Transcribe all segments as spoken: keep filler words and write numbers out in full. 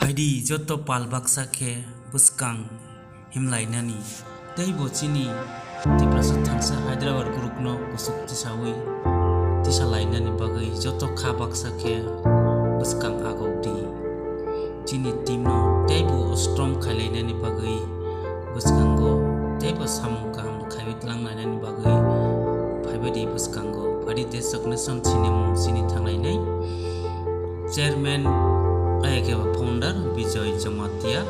Phaidi joto pal baksa khe bwskang himlainani. Tei bo chini Tiprasa Thansa Hyderabad group no kuchuk tisawi tisalainani bagwi joto kha baksa khe bwskang agok di. Chini team no teibo strom khailainani bagwi bwskango teibo samung kaham khaiwi twlanglainani bagwi phaibaidi bwskango. Phaidi desok nation sinimung sini thanglainai. Chairman ayakhe founder Bijoy Jamatia,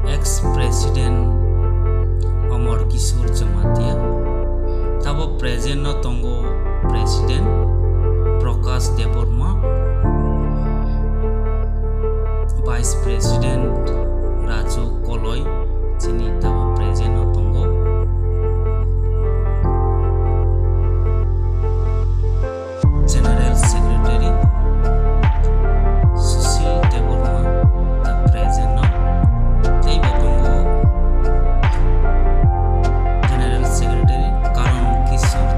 ex president Amar Kishore Jamatia, tabo present no tongo president Prakash Debbarma, vice president Raju Koloi, chini tabo present no tongo. General Secretary Sushil Debbarma, the present no. Tei bo tongo General Secretary Karan Kishore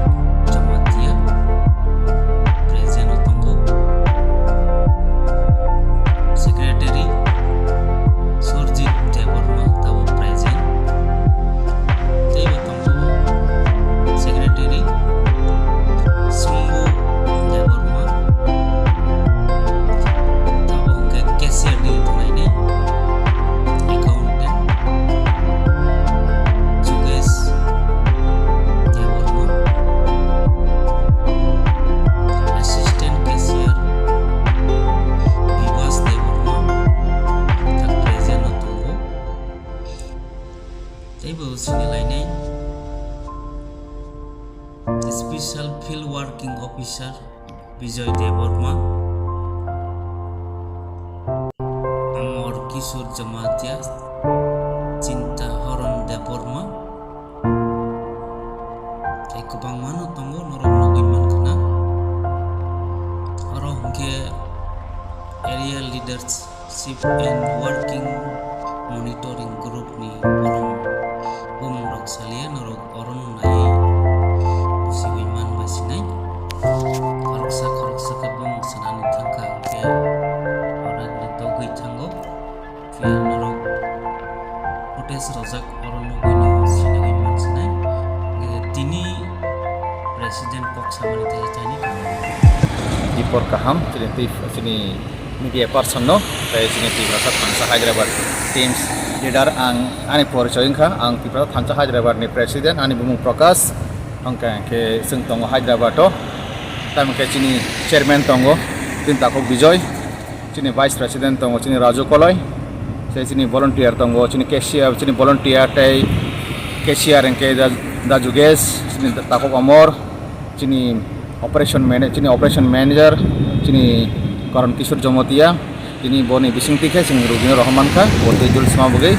Jamatia, present no tongo. Secretary Surjit Debbarma, tabo present. Tei bo tongo Secretary Sumbu Debbarma, tabo hwnkhe cashier ni thwngnaini accountant Jugesh Debbarma, assistant cashier Bibas Debbarma, tak present no tongo. Tei bo sini lainai Special Field Working Officer Bijoy Debbarma, Amar Kishore Jamatia, Chinta Haran Debbarma, tei kwbangma no tongo norok nugwi mankha na. Oro hwnkhe Area Leaders Chief and Working Monitoring Group ni borok bumung rok salia norok oro no naiwi busiwi man bai sinai. Khoroksa khoroksa khe bumung sanani thangkha hwnkhe oro hwnkhe togwi thango. Phiya norok footage rojak oro nugwi no sinigwi man sinai. Hwnkhe tini president kok samani tei tini kaham. Dipor kaham, chini twi, chini media person no, tei chini Tiprasa Thansa Hyderabad teams leader ang ani porichoi wngkha, ang Tiprasa Thansa Hyderabad ni president, ani bumung Prakash, hwnkhe, hwnkhe chwng tongo Hyderabad o, tamo khe chini chairman tongo, tini takhuk Bijoy, chini vice president tongo, chini Raju Koloi, tei chini volunteer tongo, chini cashier, chini volunteer tei cashier hwnkhe da, da Jugesh, chini takhuk Amor, chini operation mana-, chini operation manager, chini Karan Kishore Jamatia, tini boni bisingtwi khe chwng rugino rohor mankha, bo tei dul sima bagwi.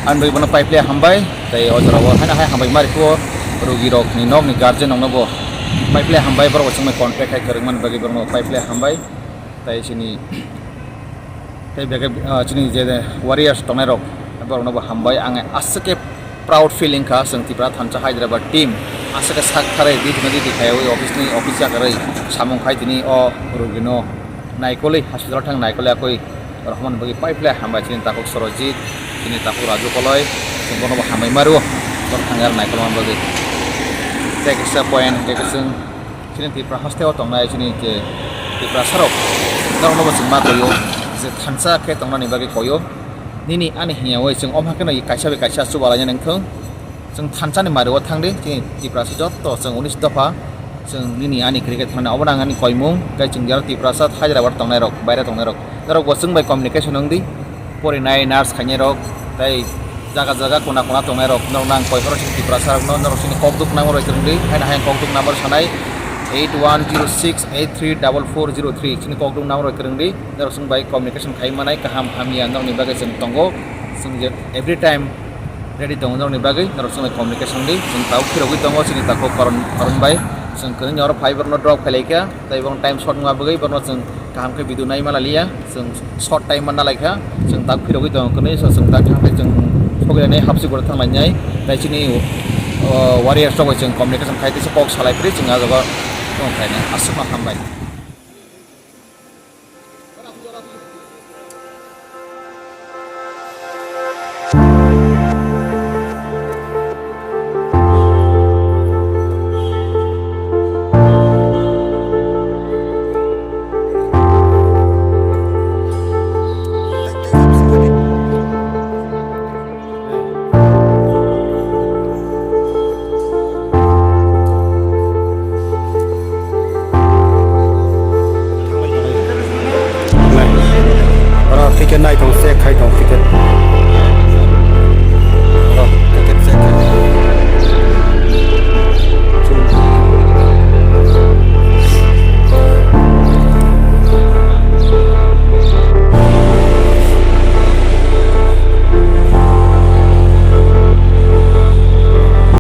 Ani bagwi bono pipe le hambai, tei o jora o haino hai hambai ma rikhu o rugirokni nokni guardian rokno bo pipe le hambai, borok bo chwngno contact khai kwrwngmani bagwi borokno pipe le hambai, tei chini Tei beke, ah, chini je warriors tongnai rok, borok no bo hambai. Ang aswk khe proud feeling kha, chwng Tipra Thansa Hyderabad team aswk khe sak tharwi di thwngwi di khai office ni office yakarwi samung khai tini o rugino naikolwi hospital thang naikolwi akoi rohormani bagwi pipe le hambai chini takhuk Sorojit, chini takhuk Raju Koloi, chwng bono bo hambai ma rwo borok thangwi aro naikolma bagwi. Tei kisa point hwnkhe chwng Chini Tipra haste o tongnai chini je Tiprasa rok, norokno bo chwng ma koyo, je thansa khe tongnani bagwi koyo. Nini ani hinya oi chwng omha kheno kaisa bai kaisa chubalaina nangthung. Chwng thansa ni mari o thangdi, chini Tiprasa joto chwng unis dopha, chwng nini ani kwrwi khe thangna, obo no ang ani koimung, tei chwng jara Tiprasa Hyderabad tongnai rok, baire tongnai rok, norok bo chwng bai communication wngdi. Porinai nurse khainai rok tei jaga jaga kona kona tongnai rok norok nang koi phano chini Tiprasa rok no norok chini kokduk number bai kwrwng di, haino hai kokduk number sanai eight one zero six eight three double four zero three chini kokduk number bai kwrwng di, norok chwng bai communication khai manai kaham hamya norok ni bagwi chwng tongo, chwng je every time ready tongo norok ni bagwi, norok chwng bai communication di, chwng tabuk phirogwi tongo chini takhuk Karan, Karan bai, chwng kwrwngni oro phai borok no drop khai lai kha, tei borok time short wngma bagwi borok no chwng kaham khe video nai mala liya, chwng short time manna lai kha, chwng tak phirogwi tongo, kwnwi so chwng tak thang khe chwng sogwi lainai hapsi gura thang lainai, tei chini, o, warriors rok bai chwng communication khai tei kok salai phiri chwng ah jaga tong khlainai. Aswkno hambai.